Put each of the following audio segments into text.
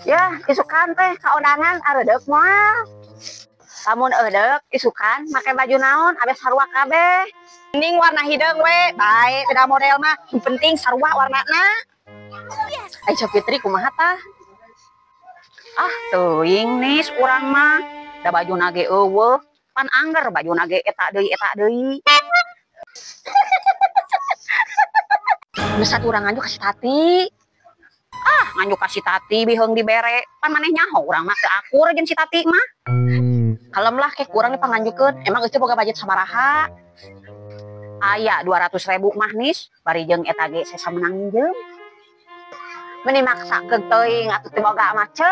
Ya, isukan teh kaondangan areudeup moal. Lamun eudeuk isukan make baju naon abeh sarua kabeh. Mending warna hideung we, bae beda model mah, nu penting sarua warnana. Ai Ceu Fitri kumaha tah? Ah, teuing nis urang mah. Da bajuna ge eueuh, pan angger bajuna ge eta deui eta deui. Geus satu urang nganjuk ka si Tati. Ah, nganjuk ka si Tati biheung dibere. Pan maneh nyaho urang mah teu akur jeung si Tati mah. Kalem lah ke kurang dipanganjukeun. Emang geus teu boga budget sabaraha? Aya 200.000 mah nis, bari jeung eta ge sesa menang minjem. Meni maksakeun teuing atuh teu boga mah ce.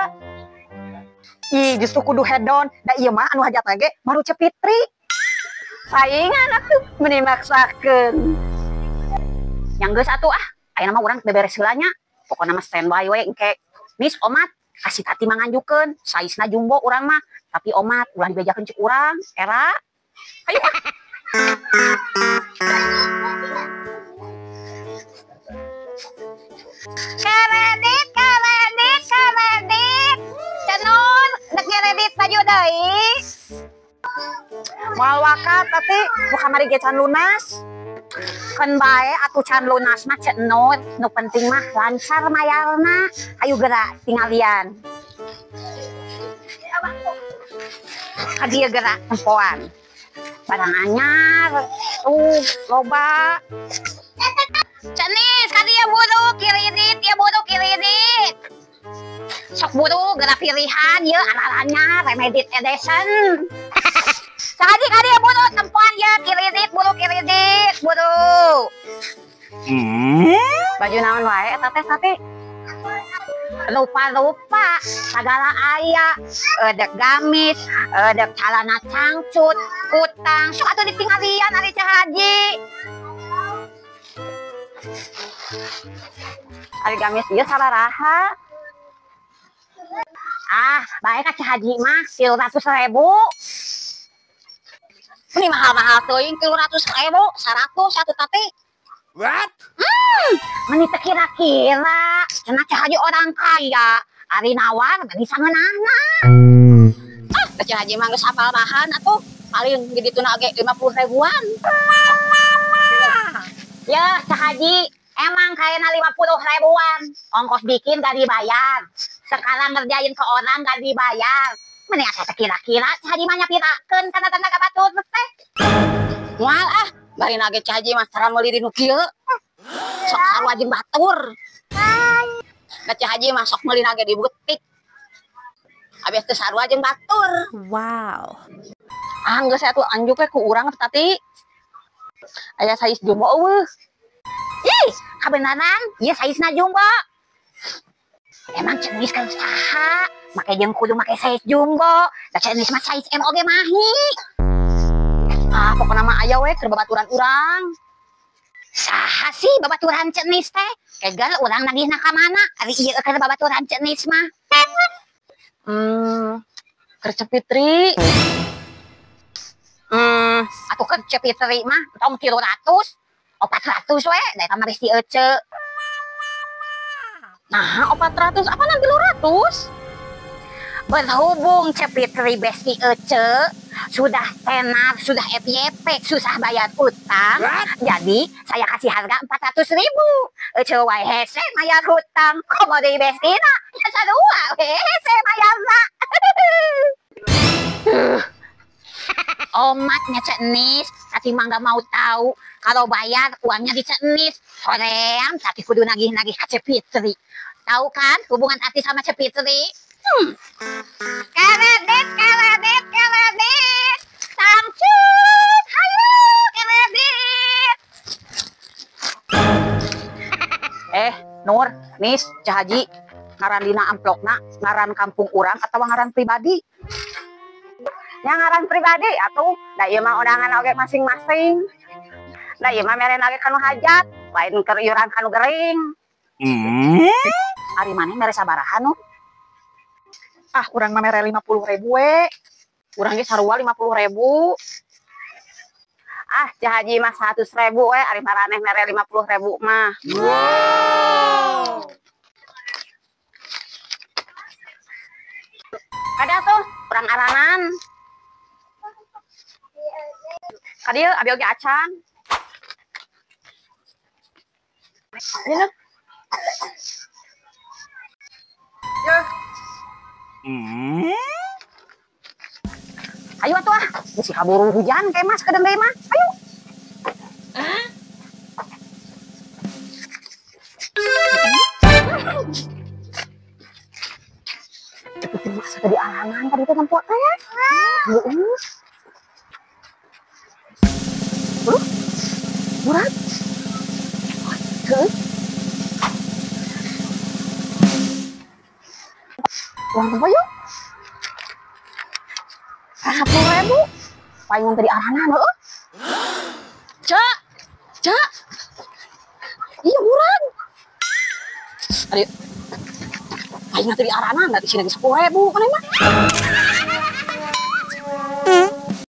Ih, justru kudu hedon. Da ieu mah anu hajatna ge baru Ceu Fitri. Saingan atuh meni maksakeun. Yang geus atuh ah, ayeuna mah urang beberes heula nya. Pokona mah standby we engke. Nis omat kasih Tati mah nganjukeun, saizna jumbo urang mah, tapi omat ulah dibejakeun cek urang, era. Ayo ah. Kredit, kredit, kredit. Cenun, dek ngeredit baju deui. Moal waka tapi nu kamari ge can lunas. Keun bae atuh can lunas mah Cenun, nu penting mah lancar mayarna. Ayo gerak tinggalian. Ka dieu gerak tempoan. Barang anyar tuh loba. Cenis ka dieu buru kiridit, ieu buru kiridit. Sok buru gerak pilihan ieu araranyar remedit edition. Sahaji ka dieu buru tempoan ieu kiridit, buru kiridit, buru. Baju naon wae eta teh Tati? Rupa-rupa sagala aya, edek gamis, edek calana cangcut, kutang, sok atuh ditinggalian ari Ceu Haji. Ari gamis ieu sabaraha? Ah, bae ka Ceu Haji mah 300.000. Ini mahal-mahal teuing 300.000, 100 atuh Tati. What? Meni teu kira-kira, cenah Ceu Haji orang kaya, ari nawar meni sangeunahna. Ah, Ceu Haji mah geus hafal bahan atuh, paling di dituna ge 50 ribuan. Ya, Ceu Haji, emang kayakna 50 ribuan, ongkos bikin gak dibayar. Sekarang ngerjain ke orang gak dibayar. Meni asa teu kira-kira Ceu Haji mah nyapirakeun kana tenaga batur teh. Moal ah, bari nage Ceu Haji mah cara meuli di nu kieu. Sok sarua jeung batur. Da Ceu Haji mah sok meuli nage di butik. Abis teu sarua jeung batur. Wow. Ah, geus atuh anjuk we ku urang teh Tati. Aya size jumbo eueuh. Ih, kabenaran ieu saizna jumbo. Emang Cenis kan saha? Make jeung kudu make size jumbo. Da Cenis mah size M oge mahi. Ah, pokona mah aya we keur babaturan urang. Saha sih babaturan Cenis teh? Kegal urang nagihna ka mana? Ari ieu keur babaturan Cenis mah. Keur Ceu Fitri. Atuh keur Ceu Fitri mah tong 300, 400 we, da eta mah besti ece. Nah, 400, apa nanti 300? Berhubung Ceu Fitri besti ece sudah tenar, sudah FYP, susah bayar utang. What? Jadi saya kasih harga 400.000. Ece wae hese bayar hutang. Komo deui bestina? Ya sarua we hese bayarna. Omatnya Cenis, tapi mah nggak mau tahu kalau bayar uangnya di Cenis. Hoream, tapi kudu nagih-nagih ka Ceu Fitri. Tahu kan hubungan Ati sama Ceu Fitri? Kredit, kredit, kredit. Cangcut, hayu, kredit. Nur, Nis, Ceu Haji, ngaran dina amplopna, ngaran kampung urang atau ngaran pribadi? Ya ngaran pribadi atuh, da ieu mah undangan oge masing-masing. Da ieu mah mere oge kanu hajat, lain keur iuran kanu gering. Ari maneh mere sabaraha nu? Ah, urang mah mere 50.000 we. Urang ge sarua 50.000. Ah, Ceu Haji mah 100.000 we, ari maraneh mere 50.000 mah. Wow. Kada tuh urang aranan. Kadieu abi oge acan. Ini. Ya. Ayo atuh ah, bisi kaburu hujan kayak mas kadang deui mah. Ayo. Cepet masa tadi arangan tadi teh nempo teh. Heeh. Murad. Heeh. Uang tempo yuk. 10.000. Palingan tadi aranan heeh. Cak. Cak. Iya murad. Ayo. Palingan tadi aranan dari sini 10.000 kan emang.